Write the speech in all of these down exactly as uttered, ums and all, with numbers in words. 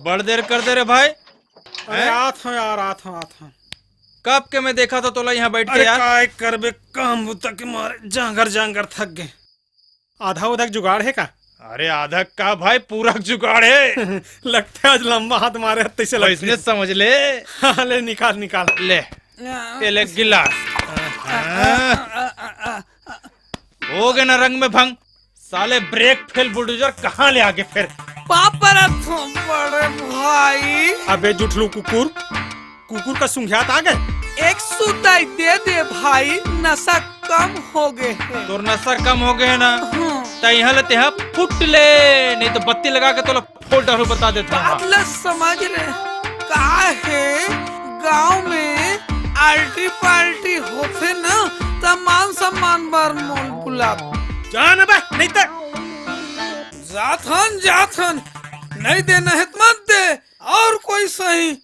बड़ देर कर दे रे भाई। अरे हैं? आत हंव यार, आत हंव, आत हंव। कब के मैं देखा था तोला यहाँ बैठ के अरे यार। काय करबे, काम बुता के मारे जांगर जांगर थक गे। आधा उधा के जुगाड़ हे का? अरे आधा का भाई, पूरा के जुगाड़ हे। लगथे आज लंबा हाथ मारे हस तइसे लगथे। वइसने समझ ले। हाँ, ले निकाल, निकाल। ले, ये ले गिलास। हाँ। हो गे ना रंग में भंग। साले ब्रेक फेल बुलडोजर कहाँ ले आगे फिर? पापा रे तो बड़े भाई। अबे जुठलू कुकुर, कुकुर का सुंघियात आ गे। एक सुताई दे दे भाई, नशा कम हो गे हे। तोर नशा कम हो गे हे ना? हाँ। त इहाँ ले तेहा फुट ले, नहीं तो बत्ती लगा के तोला फोड़ डालूं, बता देता हूँ। बात ल समझ रे, का हे गांव में आल्टी पाल्टी होथे ना, त मान सम्मान बर मोल बुलात। जा ना बे, नहीं त। जाथन, जाथन, नहीं देना हे त मत दे, और कोई सही।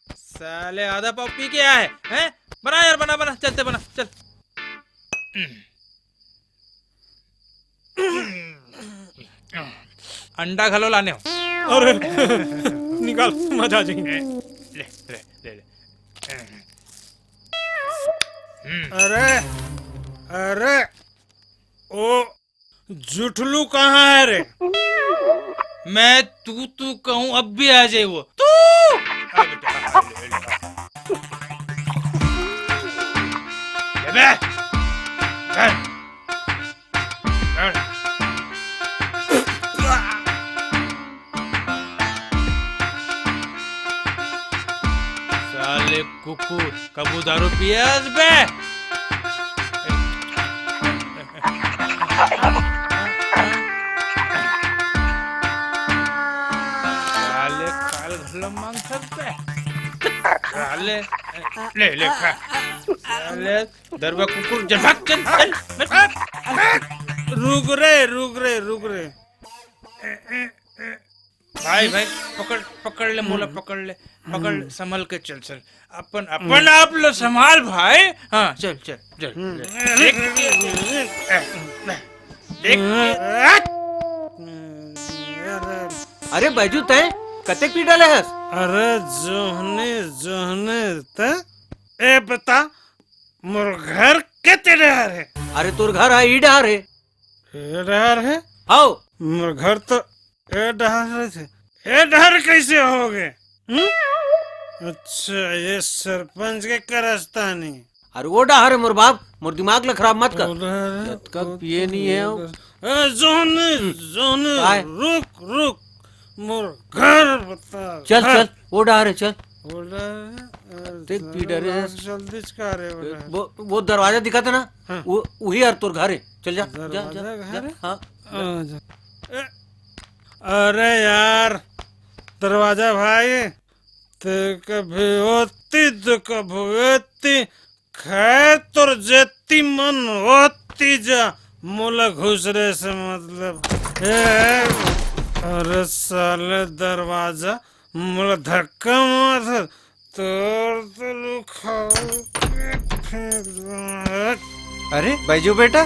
साले आधा पाव पी के आए हैं। बना यार, बना, बना, चलते बना, चल। अंडा घलो लाने हो। अरे, निकाल, मजा आ जाही। ले, ले, ले, ले। अरे, अरे, ओ जुठलू कहाँ हे रे? मैं तू तू कहूँ, अब भी आ जाए वो। तू! आ बेटा, आ, ले, ले, आ। ले बे। चल। चल। साले कुकुर, कभू दारू पियस बे? साले काल घलो मांगथस बे। साले, ले, ले, खा। साले दरुआ कुकुर, चल भाग, चल, चल। रुक रे, रुक रे, रुक रे। भाई, भाई, पकड़, पकड़ ले, मोला पकड़ ले, पकड़, संभल के चल, चल। अपन, अपन आप लो संभाल भाई। हाँ, चल, चल, चल। देख, देख। अरे बैजू, तैं कतेक पी डाले हस? अरे जोहनी, जोहनी, तैं ए बता, मोर घर केती डहर हे? अरे तोर घर हा ई डहर हे। ए डहर हे? हव। मोर घर तो ए डहर रहिथे। ए डहर कइसे होगे? हम्म? अच्छा, ये सरपंच के करस्तानी। अरे ओ डहर हे मोर बाप, मोर दिमाग ल खराब मत कर। ओ डहर हे, जतका ओ पिए नइ हे। ए, जोहनी, जोहनी, काय? रुक, रुक। मोर घर बता। चल, घर। चल, ओ डहर हे, चल। ओ डहर हे, अरे देख, पी डरे हे। जल्दी से का रे, ओ डहर। वो, वो दरवाजा दिखत हे ना? हाँ। वो, उही यार तोर घर हे। चल जा, जा, जा। दरवाजा घर हे? हाँ। आ, जा। ए, अरे यार, दरवाजा भाई, ते कभी ओती तो कभी एती, खैर, तोर जेती मन ओती जा, मोला घुसरे से मतलब। ए, अरे साले दरवाजा, मोला धक्का मार, तोर तो लुखाऊ के फेंक दूं। अरे, बैजू बेटा,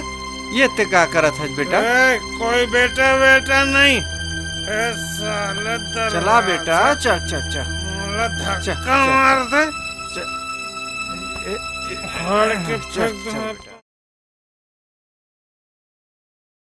ये ते का करत हस बेटा? ए, कोई बेटा, बेटा नहीं। ए, साले चला दरवाजा, बेटा, चल, चल, चल। मोला चल, धक्का चल। मार दे। चल। ए, ए, फाड़ के चल, फेंक चल दूं। बेटा।